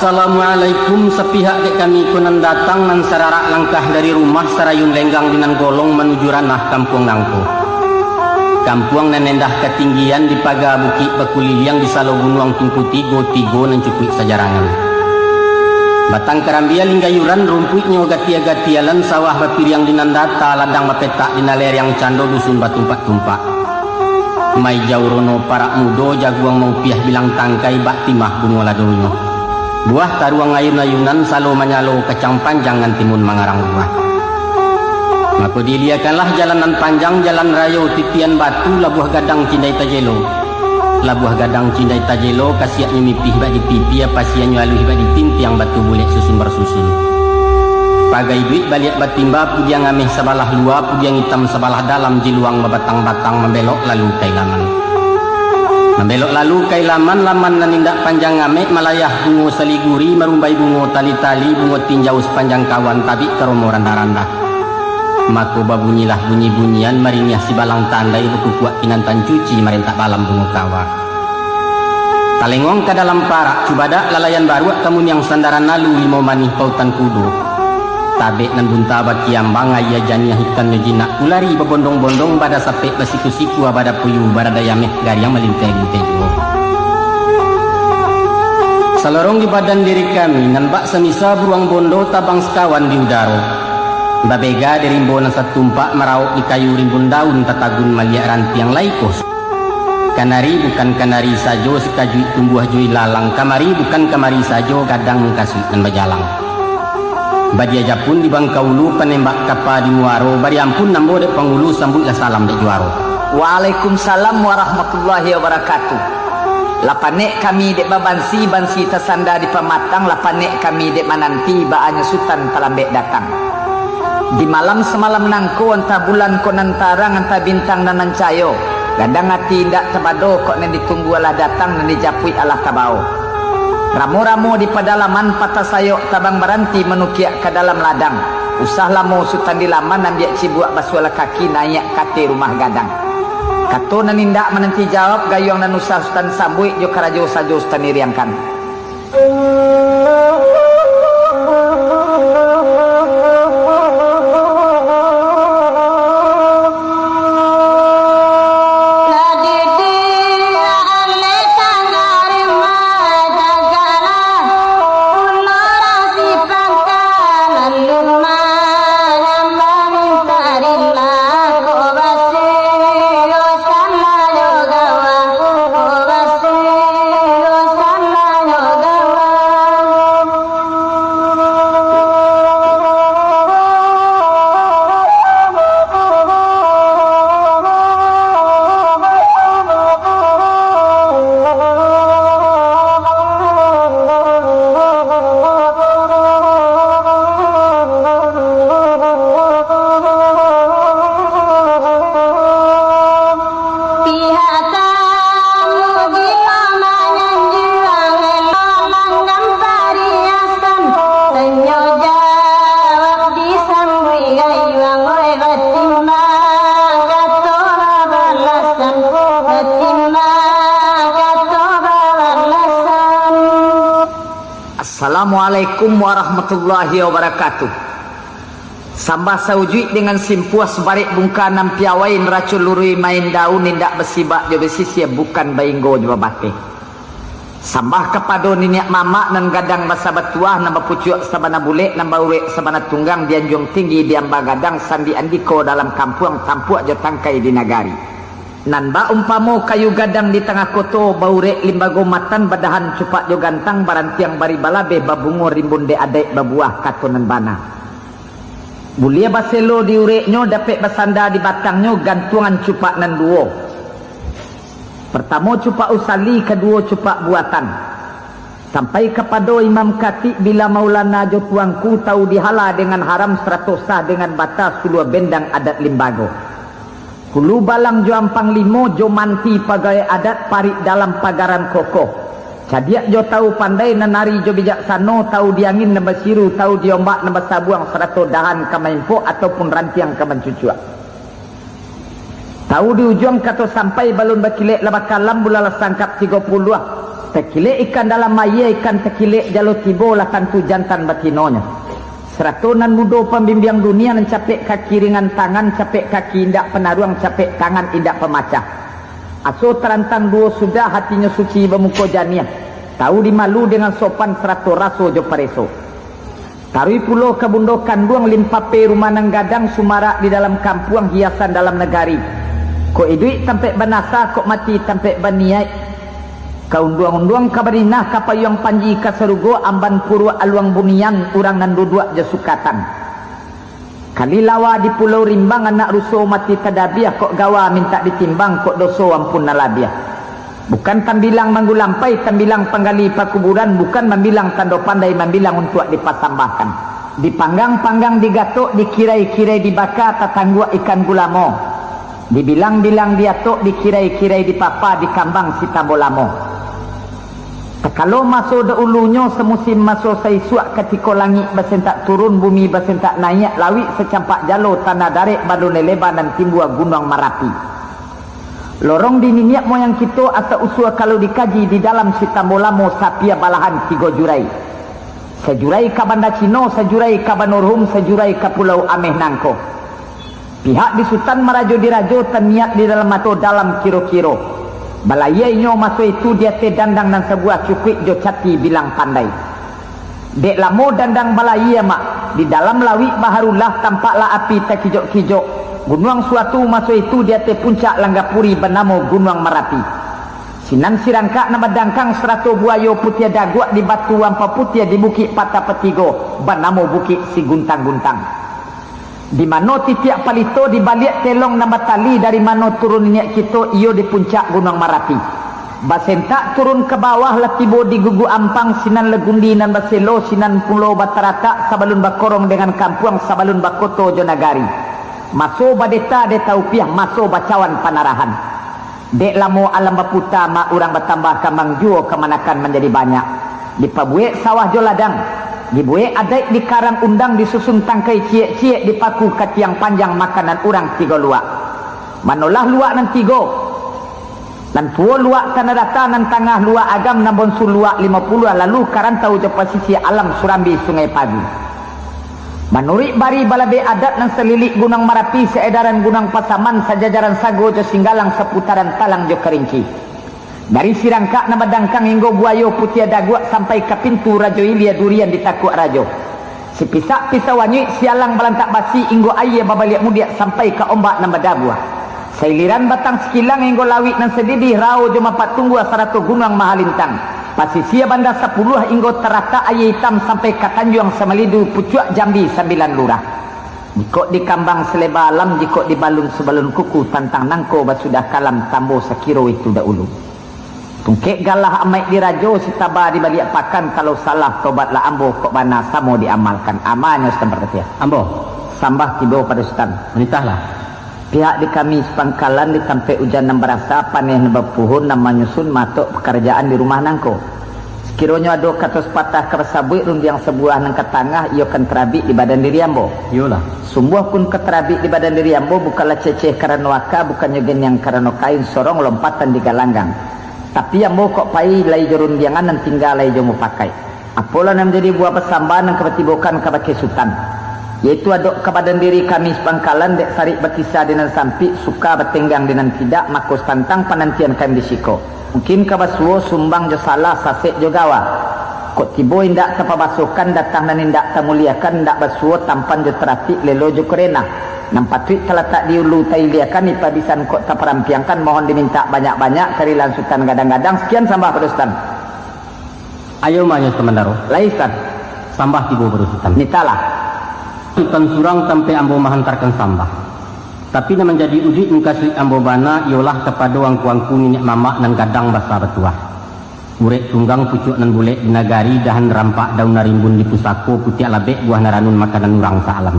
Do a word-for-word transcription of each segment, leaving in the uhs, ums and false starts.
Assalamualaikum, sapihak dek kami ko nan datang, nan sararak langkah dari rumah, sarayun lenggang di nan golong manuju ranah kampuang nangko. Kampuang nan endah katinggian, di paga bukik bakuliliang, di salo gunuang tingku tigo-tigo nan cukuik sajarangan. Batang karambia linggayuran, rumpuiknyo gatia-gatialan, sawah bapiriang di nan data, ladang bapetak di nan lereang, cando dusun batumpak-tumpak. Maijau rono parak mudo, jaguang maupiah bilang tangkai, bak timah bungo ladonyo. Buah taruang ayun-ayunan, salo manyalo kacang panjang, nan timun mangarang buah. Mako diiliakanlah jalan nan panjang, jalan rayo titian batu, Labuah Gadang Cindai Tajelo. Labuah Gadang Cindai Tajelo, kasiaknyo mipih bak di pipi, apasiannyo aluih bak di tintiang, batu bulek susun barsusun. Pagai duit baliak batimba, pudiang ameh sabalah lua, pudiang itam sabalah dalam, jiluang babatang-batang, mambelok lalu ka ilaman. Mambelok lalu ka ilaman, laman nan indak panjang amek, malayah bungo saliguri, marumbai bungo tali-tali, bungo tinjau sapanjang kawan, tabik karomo randah-randah. Mako babunyilah bunyi-bunyian, maringiah sibalang tandai, bakukuak kinantan cuci, marentak balam bungo kawa. Talenguang ka dalam parak, cubadak lalayan baruak, kamuniang sandaran alu, limau manih pautan kudo. Tabek nan bunta bakiambang, aia janiah ikannyo jinak, ulari babondong-bondong, bada sapek basiku-siku, bada puyuh baradai ameh, gariang malintai-lintai juo. Salorong di badan diri kami, nan bak samisa buruang bondo, tabang sakawan di udaro. Babega di rimbo nan satumpak, maraok di kayu rimbun daun, tatagun maliak rantiang lai koh. Kanari bukan kanari sajo, sikajuik tumbuah jo ilalang, kamari bukan kamari sajo, gadang mangkasuik nan bajalang. Badia japun di bangka ulu, panembak kapa di muaro, bari ampun ambo dek pangulu, sambuiklah salam dek juaro. Waalaikumsalam warahmatullahi wabarakatuh. Lah panek kami dek babansi, bansi tasanda di pamatang, lah panek kami dek mananti, baanyo Sutan talambek datang. Di malam samalam nangko, antah bulan ko nan tarang, antah bintang nan mancayo, gadang ati indak tabado, kok nan ditunggu alah datang, nan dijapuik alah tabao. Ramo-ramo di padalaman, patah sayok tabang baranti, manukiak ka dalam ladang. Usah lamo Sutan di laman, ambiak cibuak basuahlah kaki, naiak ka ateh rumah gadang. Kato nan indak mananti jawab, gayuang nan usah Sutan sambuik, jo karajo sajo Sutan iriangkan. Pihak tamu di pamangan juang, malam pariasan, tanyo jawab disambuik gayuang, oi, batimbang kato babalasan, batimbang kato babalasan. Assalamualaikum warahmatullahi wabarakatuh. Sambah saujuik dengan simpuah, sabarek bungka nan piawai, naraco luruih main daun, indak basibak jo basisia, bukan bainggo jo babateh. Sambah kapado niniak mamak nan gadang basa batuah, nan bapucuak sabana bulek, nan baurek sabana tunggang, di anjuang tinggi, di amba gadang, sandi andiko dalam kampuang, tampuak jo tangkai di nagari. Nan bak umpamo kayu gadang di tangah koto, baurek limbago matan, badahan cupak jo gantang, barantiang bari balabeh, babungo rimbun dek adaik, babuah kato nan bana. Buliah baselo di ureknyo, dapek basanda di batangnyo, gantuangan cupak nan duo. Partamo cupak usali, kaduo cupak buatan. Sampai kapado Imam Katik, bila Maulana jo Tuanku, tau dihala dengan haram, sarato sah dengan bata, suluah bendang adat limbago. Hulu balang jo ampang limo, jo manti pagawai adat, parik dalam pagaran kokoh. Cadiak jo tau pandai, nan ari jo bijaksano, tau di angin nan basiru, tau di ombak nan basabuang, sarato dahan ka maimpok ataupun rantiang ka mancucuak. Tau di ujuang kato sampai, balun bakilek lah bakalam, bulan lah sangkap tigo puluah. Takilek ikan dalam aia, ikan takilek jalo tibo, lah tantu jantan batinonyo. Sarato nan mudo pambimbiang dunia, nan capek kaki ringan tangan, capek kaki indak panaruang, capek tangan indak pamacah. Aso tarantang duo sudah, hatinyo suci bamuko janiah, tahu dimalu dengan sopan sarato raso jo pareso. Taruih pulo ka bundo kanduang, limpape rumah nan gadang, sumarak di dalam kampuang, hiasan dalam nagari. Kok iduik tampek banasa, kok mati tampek baniaik. Ka unduang-unduang ka Madinah, ka payuang panji ka sarugo, amban puruak aluang bunian, urang nan duduak jo sukatan. Kali lawa di Pulau Rimbang, anak ruso mati tadabiah, kok gawa mintak ditimbang, kok doso ampun nan labiah. Bukan tambilang manggulampai, tambilang panggali pakuburan, bukan mambilang tando pandai, mambilang untuak dipasambahkan. Dipanggang-panggang digatok, dikirai-kirai dibaka, tatangguak ikan gulamo. Dibilang-bilang diatok, dikirai-kirai dipapa, dikambang si tambo lamo. Takalo maso daulunyo, samusim maso saisuak, katiko langik basentak turun, bumi basentak naiak, lauik sacampak jalo, tanah darek balun leba, nan timbua Gunuang Marapi. Lorong di niniak moyang kito, asa usua kalau dikaji, di dalam si tambo lamo, sapia balahan tigo jurai. Sajurai ka Banda Cino, sajurai ka Banua Ruhum, sajurai ka Pulau Ameh nangko. Pihak di Sutan marajo dirajo, taniat di dalam ato dalam kiro-kiro. Balayia inyo maso itu di ateh dandang nan sabuah, cukuik jo cati bilang pandai. Dek lamo dandang balayia, Mak, di dalam lauik baharulah, tampaklah api takijok-kijok. Gunuang suatu maso itu di ateh puncak Langgapuri, banamo Gunuang Marapi. Sinan sirangkak nan badangkang, sarato buayo putiah daguak, di batu ampa putiah, di bukik patah patigo, banamo Bukik Siguntang-guntang. Di mano titiak palito, di baliak telong nan batali, dari mano turun niniak kito, iyo di puncak Gunuang Marapi. Basentak turun ka bawah, lah tibo di Gugu Ampang, sinan Lagundi nan baselo, sinan pulo bataratak, sabalun bakorong dengan kampuang, sabalun bakoto jo nagari. Maso badeta deta upiah, maso bacawan panarahan. Dek lamo alam baputa, Mak, urang batambah, kambang juo kamanakan manjadi banyak. Dipabuek sawah jo ladang, dibuek adaik dikarang undang, disusun tangkai ciek-ciek, dipaku ka tiang panjang, makanan urang tigo luak. Manolah luak nan tigo? Nan tuo luak Tanah Data, nan tangah luak Agam, nan bonsu luak Limo Puluah, lalu ka rantau jo pasisia alam Surambi Sungai Pagu. Manuruik bari balabeh adat nan salilik Gunuang Marapi, saedaran Gunuang Pasaman, sajajaran Sago jo Singgalang, saputaran Talang jo Karinci. Dari sirangkak nan badangkang hinggo buayo putiah daguak, sampai ka pintu Rajo Ilia, durian ditakuak rajo. Sipisak pisau anyuik, sialang balantak basi, hinggo aia babaliak mudiak, sampai ka ombak nan badabuah. Sailiran Batang Sikilang hinggo lauik nan sadidih, Rao jo Mapak Tunggua sarato Gunuang Mahalintang. Pasisia Banda Sapuluah hinggo taratak Aia Itam sampai ka Tanjuang Samalidu, pucuak Jambi Sambilan Lurah. Jikok dikambang saleba alam, jikok dibalun sabalun kuku, tantang nangko basudah kalam, tambo sakiro itu daulu. Tungkek galah amaik dirajo, sitaba di baliak pakan, kalau salah tobatlah ambo, kok bana samo diamalkan, amanyo Sutan Parpatiah. Ambo. Sambah tibo pado Sutan. Manitahlah. Pihak di kami sapangkalan, di tampek ujan nan barasa, paneh nan bapuhun, nan manyusun matok pakarajaan di rumah nangko. Sakironyo ado kato sapatah ka basabuik, rundiang sabuah nan ka tangah, iyo kan tarabik di badan diri ambo. Iyolah. Sungguahpun ka tarabik di badan diri ambo, bukanlah ceceh karano aka, bukannyo geniang karano kain, sorong lompatan di galanggang. Tapi ambo kok pai lai jo rundiangan, nan tingga lai jo mupakaik. Apolah nan manjadi buah pasambahan nan ka batibokan kabake Sutan, yaitu adok ka badan diri kami sapangkalan, dek sarik bakisa di nan sampik, suka batenggang di nan tidak, mako satantang panantian kami di siko. Mungkin ka basuo sumbang jo salah, sasek jo gawa. Kok tibo indak tapabasokan, datang nan indak tamuliakan, indak basuo tampan jo taratik, lelo jo kurenah. Nan patuik talatak di ulu tailiakan, ipabisan kok taparampiangkan, mohon dimintak banyak-banyak, karilaan Sutan gadang-gadang. Sekian sambah pado Sutan. Ayo manyo Sutan Bandaro. Lai Sutan. Sambah tibo pado Sutan. Mintalah. Sutan surang tampek ambo mahantarkan sambah. Tapi nan manjadi ujuik mukasuik ambo bana, iyolah kapado angku-angku niniak mamak nan gadang basa batuah. Urek tunggang pucuak nan bulek di nagari, dahan rampak daun nan rimbun di pusako, putiak labek buah nan ranun makanan urang saalam.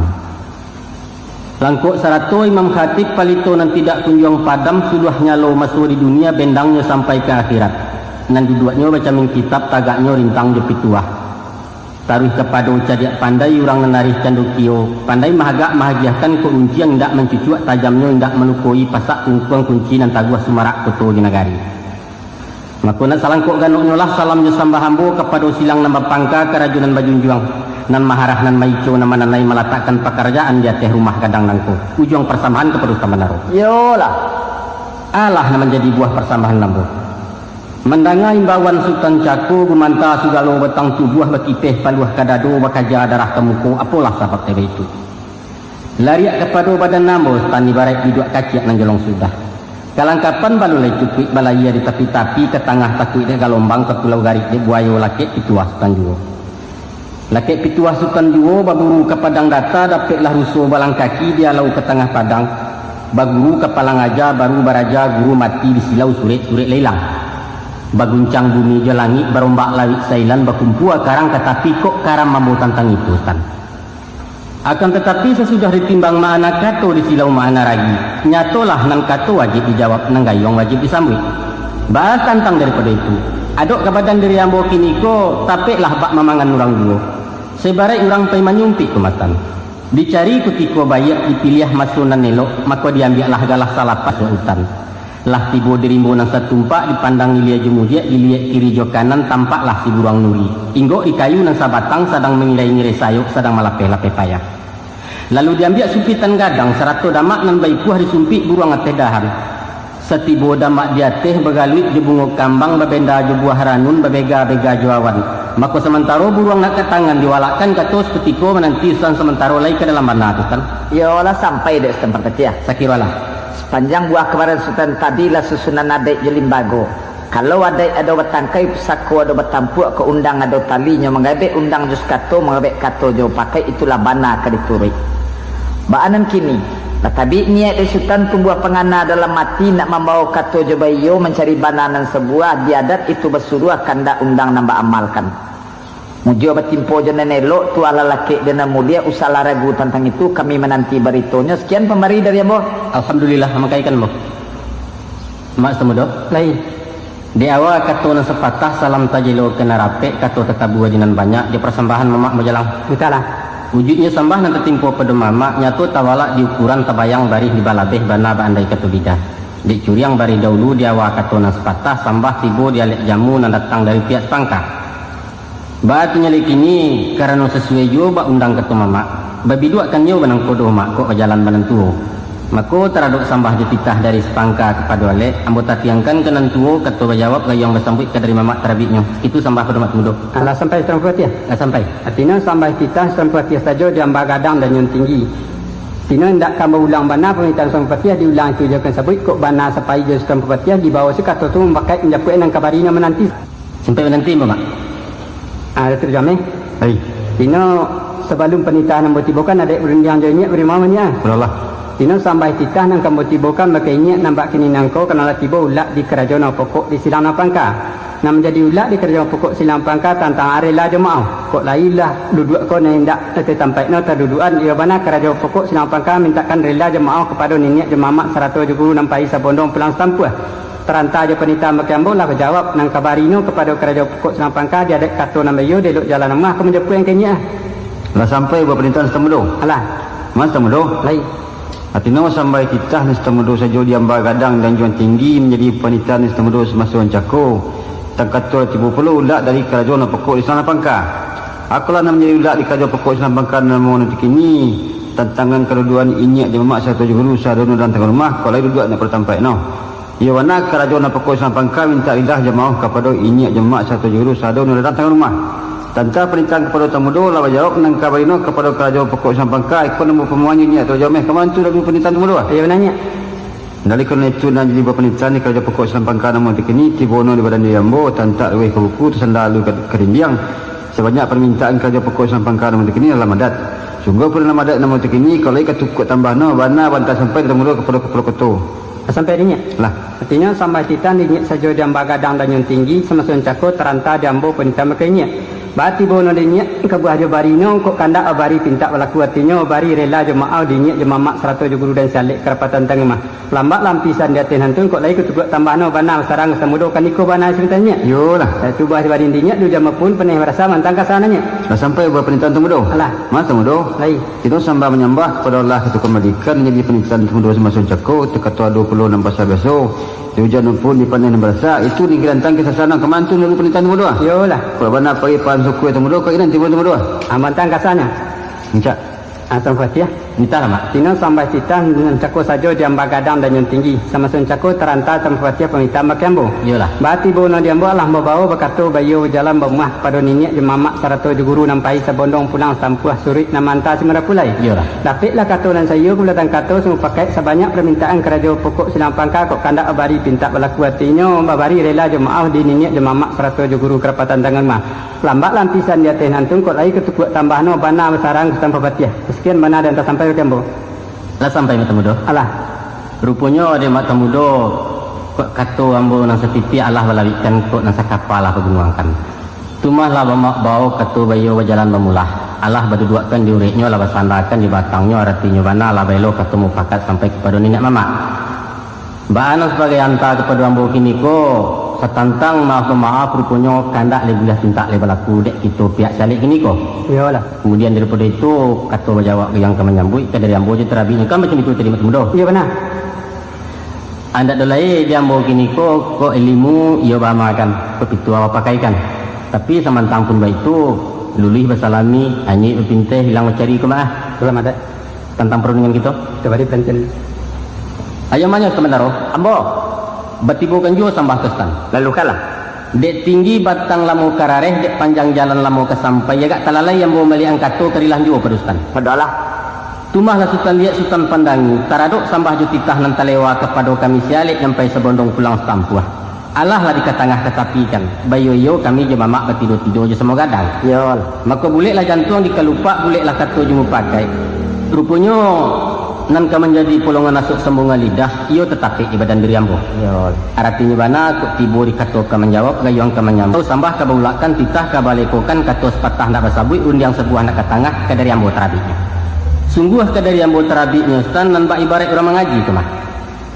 Langkok sarato imam khatib palito nan tidak kunjuang padam, suduah nyalo maso di dunia, bendangnyo sampai ka akhirat. Nan duduaknyo bacamin kitab, tagaknyo rintang jo pituah. Taruih kapado cadiak pandai, urang nan arih candokio, pandai mahagak mahagiahkan, kok runciang indak mancucuak, tajamnyo indak malukoi, pasak kungkuang kunci nan taguah, sumarak koto di nagari. Mako, nak salangkok ganoknyo lah salam jo sambah ambo kapado silang nan bapangka, karajo nan bajunjuang, nan maharah, nan maico, nan mananai, malatakkan pakarajaan di ateh rumah gadang nangko. Ujuang parsambahan kapado Sutan Bandaro. Iyolah. Alah nan manjadi buah parsambahan ambo. Mandanga imbauan Sutan Cako, gumanta sagalo batang tubuah, bakipeh paluah ka dado, bakaja darah ka muko, apolah sabab dek baitu. Lariak kapado badan ambo, Sutan, ibaraik biduak kaciak nan jolong sudah. Kalangkapan balun lai cukuik, balayia di tapi-tapi, ka tangah takuik dek galombang, ka pulau garik dek buayo, lakek pituah Sutan juo. Lakek pituah Sutan juo, baburu ka padang data, dapeklah ruso balang kaki, di alau ka tangah padang, baguru ka palang aja, baru baraja guru mati, di silau surek-surek lelang. Baguncang bumi jo langik, barombak lawik sailan, bakumpua karang ka tapi, kok karam ambo tantang itu, Sutan. Akan tatapi, sasudah ditimbang makana kato, disilau makana ragi, nyatolah nan kato wajib dijawab, nan gayuang wajib disambuik. Batantang daripado itu, adok ka badan diri ambo kiniko, tapeklah bak mamangan urang juo. Saibaraik urang pai manyumpik, tumatan. Dicari kutiko baiak, dipiliah maso nan elok, mako diambiaklah galah salapas lautan. Lah tibo di rimbo nan satumpak, dipandang ilia jo mudiak, diliek kiri jo kanan, tampaklah si buruang nuri. Inggok di kayu nan sabatang, sadang mangirai-ngirai sayok, sadang malapeh-lapeh payah. Lalu diambiak supitan gadang, sarato damak nan baikuah, disumpik buruang ateh dahan. Satibo damak di ateh, bagaluik jo bungo kambang, babenda jo buah ranun, babega-bega jo awan. Mako, samantaro buruang nak ka tangan, diwalakkan kato sakutiko, mananti Sutan samantaro lai ka dalam bana tu, Tan. Iyolah, sampai dek Sutan Parpatiah. Sakirolah. Sapanjang buah kamarin Sutan tadi lah susunan adaik jo limbago. Kalau adaik ado batangkai, pusako ado batampuak, kok undang ado talinyo, manggaek undang jo sakato, manggaek kato jo pakai, itulah bana ka dituruik. Baa nan kini, lah tabik niaik dek Sutan, tumbuah pangana dalam ati, nak mambawo kato jo baiyo, mancari bana nan sabuah, di adat itu basuruah, kandak undang nan baamalkan. Mujua batimpo jo nan elok, tuahlah lakek jo nan mudiak, usahlah ragu tantang itu, kami mananti baritonyo. Sakian pambari dari ambo. Alhamdulillah, mamakaikan ambo. Mak Samudo? Lai. Di awa kato nan sapatah, salam tajelo ka nan rapek, kato tatabua jo nan banyak, jo parsambahan mamak bajalang. Batalah. Ujuiknyo sambah nan tatimpo pado mamak, nyato tawalak di ukuran, tabayang barih di balabeh, bana baandai kato bida. Dek curiang barih daulu, di awa kato nan sapatah, sambah tibo di alek jamu nan datang dari piak sapangka. Baa tu nyo lai kini, karano sasuai juo bak undang kato mamak, babiduakkannyo banangko doh mak, kok bajalan banan tuo. Mako, taradok sambah jo titah dari sapangka kapado alek, ambo tatiangkan ka nan tuo, kato bajawab, gayuang basambuik ka dari mamak tarabiknyo. Itu sambah pado Mak Samudo. Alah sampai Sutan Parpatiah? Lah sampai. Artinyo sambah titah Sutan Parpatiah sajo, diamba gadang dan nyun tinggi. Tino indak ka baulang bana pamintaan Sutan Parpatiah, diulang itu jo kan sabuik, kok bana sapai jo Sutan Parpatiah, dibawo sakato tu mambakaik manjapuik nan kabari nan mananti. Sampai mananti, Mamak. Ah, Datuk Jamil. Hai. Tino sabalun panitahan ambo tibokan, adaik barundiang jo inyiak bari mano, Nyiak? Ulah lah. Tino sambah titah nan ka ambo tibokan bak inyiak nan bak kini nangko, karano lah tibo ulak di karajo nan pokok di silang nan pangka. Nan manjadi ulak di karajo nan pokok silang pangka tantang rela jo maoh. Kok lai lah duduak ko nan indak tatampaik no tadudukan, iyo bana karajo pokok silang pangka mintakkan rela jo maoh kapado niniak jo mamak sarato jo guru nan pai sabondong pulang satampuah. Taranta jo panitahan bakeh ambo lah bajawab, nan kabari no kapado karajo pokok silang pangka, di adaik kato nan baiyo, di elok jalan rumah, ka manjapuik ka inyiak. Lah sampai buah panitahan Sutan Mudo? Alah. Mano Sutan Mudo? Lai. Artinyo sambah titah nan Sutan Mudo sajo, diamba gadang dan juang tinggi, manjadi panitahan Sutan Mudo samaso nan cako. Tangkato tibo pulo ulak dari karajo nan pokok di silang nan pangka. Akolah nan manjadi ulak di karajo pokok silang nan pangka namo nan takini, tantangan kadudukan inyiak jo mamak sarato jo guru sadonyo dalam tangah rumah, kok lai duduak indak pado tampaik no. Iyo bana, karajo nan pokok silang pangka mintak rila jo maoh kapado inyiak jo mamak sarato jo guru sadonyo dalam tangah rumah. Tantang panitahan kapado Sutan Mudo lah bajawab, nan kabari no kapado karajo pokok silang pangka, iko nan bapamuanyo inyiak tu jo meh. Ka mano tu lalu panitahan Sutan Mudo? Iyo bana, Nyiak. Dari karano itu, nan jadi buah panitahan di karajo pokok silang pangka namo takini, tibo no di badan diri ambo, tantak luweh ka buku, tasanda alu ka, ka dindiang. Sabanyak parmintaan karajo pokok silang pangka namo takini dalam adat. Sungguahpun dalam adat namo takini, kalau ka tukuak tambah no, bana bantah sampai Sutan Mudo kapado kapalo koto. Sampai di inyiak? Lah. Artinyo, sambah titah di inyiak sajo, diamba gadang dan nyun tinggi, samaso nan cako, taranta di ambo panitahan bakeh inyiak. Baa tibo no di inyiak, kabuah jo bari no, kok kandak bari pintak balaku, artinyo bari rela jo maoh di inyiak jo mamak sarato jo guru dan si alek karapatan tangah rumah. Lambak lampisan di ateh nantun, kok lai ka tukuak tambah no, bana basarang Sutan Mudo, kan iko bana si pintak inyiak. Iyolah. Satu buah di bari di inyiak, duo jama pun paneh marasa mantang kasa nan inyiak. Lah sampai buah panitahan Sutan Mudo? Alah. Mano Sutan Mudo? Lai. Tino sambah manyambah kapado Allah, kato kamalikan, jadi panitahan Sutan Mudo samaso nan cako, takato ado pulo nan basa biaso. Di ujan pun, di paneh nan barasak, itu ninggi rantang kisah sanang. Ka ma tu nurut panitahan Tamudo? Iyolah. Kalau bana pai pahan suku Tamudo, ka inan tibo Tamudo. Amantang kasanya. Encak. Ah, Tuan Patiah. Entahlah, Mak. Tino sambah titah nan cako sajo di amba gadang dan nan tinggi. Samaso nan cako taranta Tuan Patiah pamintaan bakeh ambo. Iyolah. Batibo no di ambo alah mambawo bakato baiyo bajalan bamuah pado niniak jo mamak sarato jo guru nan pai sabondong pulang sampuah suruik nan manta si marapulai. Iyolah. Dapeklah kato nan saiyo, bulatan kato sumupakaik sabanyak parmintaan karajo pokok silang pangka kok kandak babari pintak balaku atinyo, babari rela jo maaf di niniak jo mamak sarato jo guru karapatan tangan mah. Lambak lampisan di ateh nan tungkok lai katukuak tambah no bana basarang ka Tuan Patiah. Sakian bana dan tasampai bakeh ambo. Lah sampai, Mak Tamudo? Alah. Ruponyo dek Mak Tamudo, kok kato ambo nan satitiak alah balawikkan, kok nan sakapa lah bagunuangkan. Tumah lah bamak bawo kato baiyo bajalan bamulah. Alah baduduakkan di ureknyo, lah basandakan di batangnyo, aratinyo bana lah baelo kato mupakat sampai kapado niniak mamak. Baa nan sabagai anta kapado ambo kiniko, satantang maaf-mamaaf, ruponyo kandak lai buliah pintak lai balaku dek kito pihak si alek kiniko. Iyolah. Kamudian daripado itu, kato bajawab gayuang ka manyambuik, ka dari ambo jo tarabiknyo kan macam itu tadi, Mak Tamudo. Iyo, bana. Andak do lai di ambo kiniko, kok ilimu iyo baamalkan, kok pituah bapakaikan. Tapi samantang pun baitu, luluih basalami, anyuik bapinteh, ilang bacari ko mah. Itulah, Mak. Tantang parundingan kito. Tabari parantian. Ayo manyo, Sutan Bandaro. Ambo. Batibokan juo sambah ka Sutan. Lalukanlah. Dek tinggi batang lamo ka rareh, dek panjang jalan lamo ka sampai, agak talalai ambo maliek angkato ka rilah juo pado Sutan. Padolah. Tumahlah Sutan liek, Sutan pandangi, taradok sambah jo titah nan talewa kapado kami si alek nan pai sabondong pulang sampuah. Alah lah dikatangah katapikan, baiyo-iyo kami jo mamak batido-tido jo samo gadang. Yol. Mako buleklah jantuang dikalupak, buleklah kato jo mupakaik. Ruponyo nan ka manjadi polongan asuak sambungan lidah, iyo tatapek di badan diri ambo. Yol. Aratinyo bana, kok tibo di kato ka manjawab, gayuang ka manyambau, sambah ka baulakkan, titah ka balekokan, kato sapatah ndak basabuik, rundiang sabuah ndak katangah, ka dari ambo tarabiknyo. Sungguah ka dari ambo tarabiknyo, Sutan, nan bak ibaraik urang mangaji tu mah.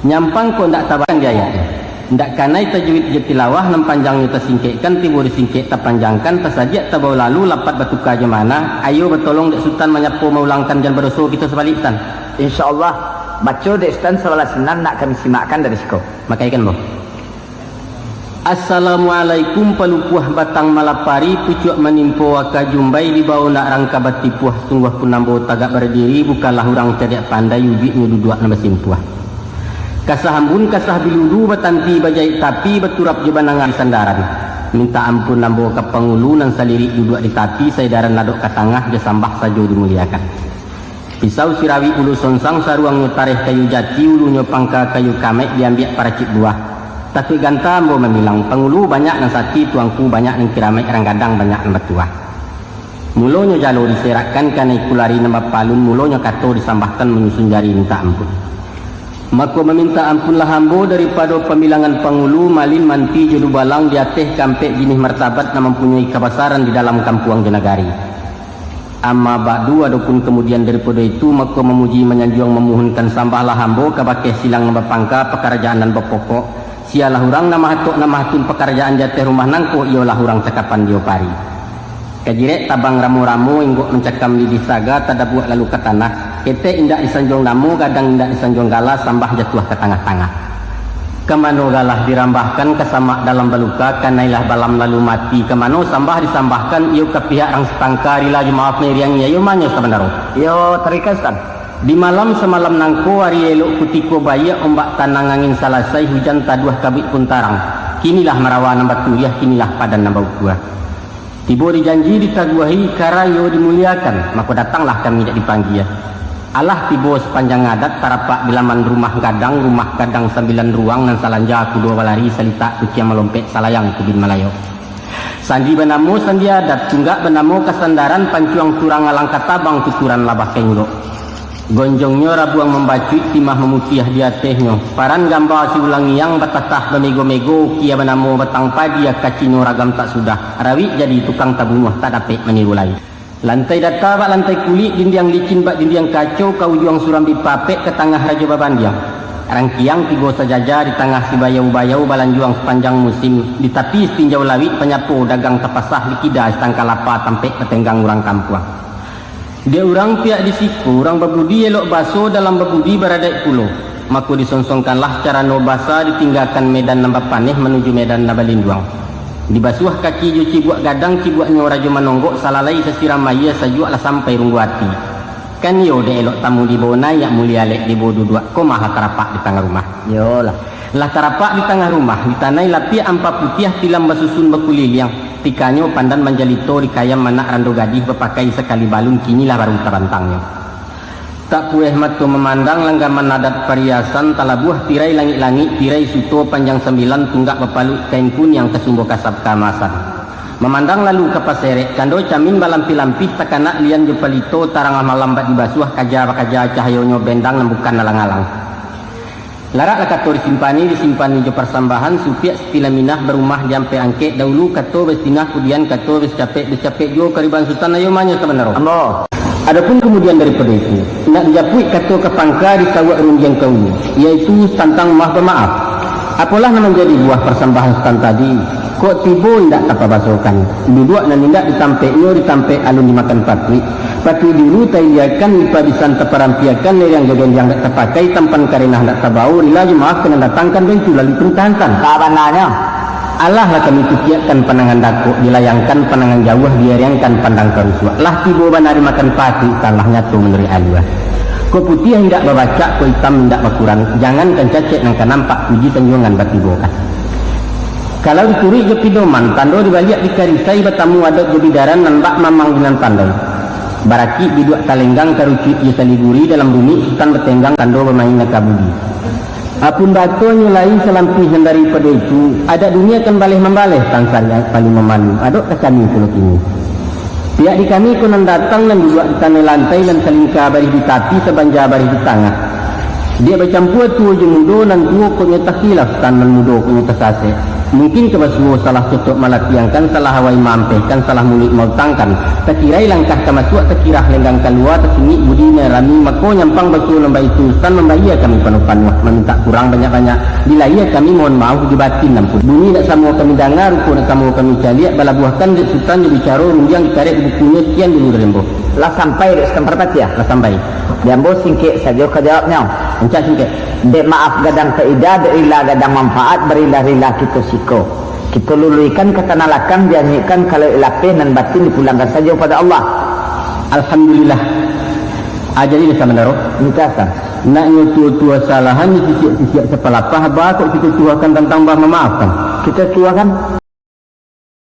Nyampang kok ndak tabakan di ayatnyo. Ndak kanai tajwid jo tilawah, nan panjangnyo tasingkekkan, tibo disingkek tapanjangkan, tasajiak tabao lalu, lapat batuka jo maana, ayo batolong dek Sutan manyapo maulangkan, jan badoso kito sabalik, Sutan. Insya Allah, baco dek Sutan sabalah sinan, nak kami simakkan dari siko. Makaikan, Bo. Assalamualaikum, palupuah batang malapari, pucuak manimpo aka jumbai, dibao nak rangka batipuah, sungguah pun ambo tagak bardiri, bukanlah urang cadiak pandai, ujuiknyo duduak nan basimpuah. Kasah ambun, kasah biludu, batanti bajaik tapi, baturap jo bananga di sandaran. Mintak ampun ambo ka pangulu, nan salirik duduak di tapi, saedaran ladok ka tangah, jo sambah sajo dimuliakan. Pisau sirawik ulu sonsang, saruangnyo tareh kayu jati, ulunyo pangka kayu kamaik, diambiak paracik buah. Tatuik ganta ambo mamilang, pangulu banyak nan sati, tuangku banyak nan kiramaik, rang gadang banyak nan batuah. Mulonyo jalo diserakkan, kanai kulari nan bapalun, mulonyo kato disambahkan, manyusun jari mintak ampun. Mako mamintak ampunlah ambo daripado pamilangan pangulu, malin, manti, jo dubalang, di ateh kaampek jinih martabat nan mampunyoi kabasaran di dalam kampuang jo nagari. Amma ba'du, adopun kamudian daripado itu, mako mamuji manyanjuang mamuhunkan sambahlah ambo kabakeh silang nan bapangka, pakarajaan nan bapokok, sialah urang nan mahatok nan mahatun pakarajaan di ateh rumah nangko, iyolah urang cakapan dio pari. Kajirek tabang ramo-ramo, inggok mancakam lidi saga, tadabuak lalu ka tanah, ketek indak disanjuang namo, gadang indak disanjuang gala, sambah jatuah ka tangah-tangah. Ka mano galah dirambahkan, ka samak dalam baluka, kanailah balam lalu mati, ka mano sambah disambahkan, iyo ka pihak rang satangka, rila jo maaf mairiangi, ayo manyo sabandaro. Iyo, tarika, Sutan. Di malam samalam nangko, ari elok kutiko baiak, ombak tanang angin salasai, hujan taduah kabuik pun tarang. Kinilah marawa nan baturiah, kinilah padan nan baukua. Tibo di janji ditaguahi, karayo dimuliakan, mako datanglah kami indak dipanggia. Alah tibo sapanjang adat, tarapak di laman rumah gadang, rumah gadang sambilan ruang, nan salanja kudo balari, salitak kuciang malompek, salayang kubin malayo. Sandi banamo sandi adat, tunggak banamo kasandaran, pancuang turang alang katabang, tuturan labah ka inggok. Gonjongnyo rabuang mambacuik, timah mamutiah di atehnyo. Paran gamba si ulangiang, batatah bamego-mego, ukia banamo batang padi, aka cino ragam tak sudah, rawik jadi tukang tabunuah, tak dapek maniru lai. Lantai data bak lantai kulik, dindiang licin bak dindiang kaco, ka ujuang surambi papek, ka tangah rajo babandiang. Rangkiang tigo sajaja, di tangah si bayau-bayau, balanjuang sapanjang musim, di tapi sitinjau lawik, panyapo dagang tapasah, dikida sitangka lapa, tampek batenggang urang kampuang. Dek urang pihak di siko, urang babudi elok baso, dalam babudi baradaik pulo. Mako disongsongkanlah carano basa, ditinggakan medan nan bapaneh manuju medan nan balinduang. Dibasuah kaki jo cibuak gadang, cibuaknyo rajo manonggok, salalai sasiram aia sajuak lah sampai runggu ati. Kan iyo dek elok tamu dibawo naiak, mulie alek dibawo duduak, ko mah lah tarapak di tangah rumah. Iyolah. Lah tarapak di tangah rumah, ditanai lapiak ampa putiah tilam basusun bakuliliang, tikanyo pandan manjalito di kayam anak rando gadih bapakai sakali balun, kini lah baru tabantangnyo. Tak pueh mato mamandang langgaman adat pariasan, talabuah tirai langik-langik, tirai suto panjang sambilan, tunggak bapaluik kain kuniang, kasumbo kasab kaamasan. Mamandang lalu ka paserek, cando camin balampih-lampih, takanak lian jo palito, tarang lah malam bak dibasuah, kaja bakaja cahayonyo, bendang nan bukan alang-alang. Laraklah kato disimpani, disimpani jo parsambahan, supiak siti laminah barumah diampek-angkek, daulu kato basitangah, kudian kato basacapek, basacapek juo kariban Sutan, ayo manyo sabanaro. Ambo. Adopun kamudian daripado itu, nak dijapuik kato ka pangka, disawak rundiang ka ulu, yaitu tantang maaf bamaaf. Apolah nan manjadi buah parsambahan Sutan tadi? Kok tibo indak tapabasokan, duduak nan indak ditampeknyo ditampek alun dimakan patuik. Patuik diulu tailiakan, lipa bisan taparampiakan, leriang jo gendiang dak tapakai, tampan karenah dak tabawo, rila jo maaf ka nan datang, kan baitu lalu parentah Sutan. Sabananyo. Alah lah kami titiakkan pandangan dakok, dilayangkan pandangan jauah, dieriangkan pandang ka rusuak. Lah tibo bana dimakan patuik, Sutan, lah nyato manuruik alua. Kok putiah indak babacak, kok itam indak bakurang, jangankan cacek nan ka nampak, puji sanjuangan batibokan. Kalau dituruik jo pidoman, tando dibaliak dikarisai, batamu adat jo bidaran, nan bak mamang di nan pandai. Barakik biduak talenggang, karucuik jo saliguri, dalam rumik Sutan batenggang, tando bamain nan ka budi. Apun batonyo lai salampih nan daripado itu, adat dunia kan baleh mambaleh, Sutan, sariat paling mamalu, adok ka kami pulo kini. Pihak di kami ko nan datang, nan duduak di tanah lantai, nan salingka barih di tapi, sabanja barih di tangah. Dek bacampua tuo jo mudo, nan tuo kok nyo takhilaf, Sutan, nan mudo kok nyo tasasek. Mungkin ka basuo salah cotok malatiangkan, salah awai maampehkan, salah muluik mautangkan. Takirai langkah ka masuak, takirah lenggang kalua, tasungik budi nan rami, mako nyampang basuo nan baitu, Sutan, mambayia kami panuah-panuah, mamintak kurang banyak-banyak. Di lahia kami mohon maaf, di batin ampun. Bunyi dak samo kami danga, rupo dak samo kami caliak, balabuahkan dek Sutan jo bicaro, rundiang dikarek di bukunyo, sekian dulu dari ambo. Lah sampai dek Sutan Parpatiah? Lah sampai. Di ambo singkek sajo ka jawabnyo. Rancak singkek. Dek maaf gadang faedah, dek rila gadang manfaat, barilah-rila kito siko. Kito luluihkan ka tanah lakang, dianyuikkan ka lauik lapeh, nan batin dipulangkan sajo pado Allah. Alhamdulillah. Ajali desa mandaro. Minta, Sutan. Nak nyo tuo-tuo salahan, disisiak-sisiak sapalapah, ba kok kito tuokan tantang bah mamaafkan? Kito tuokan.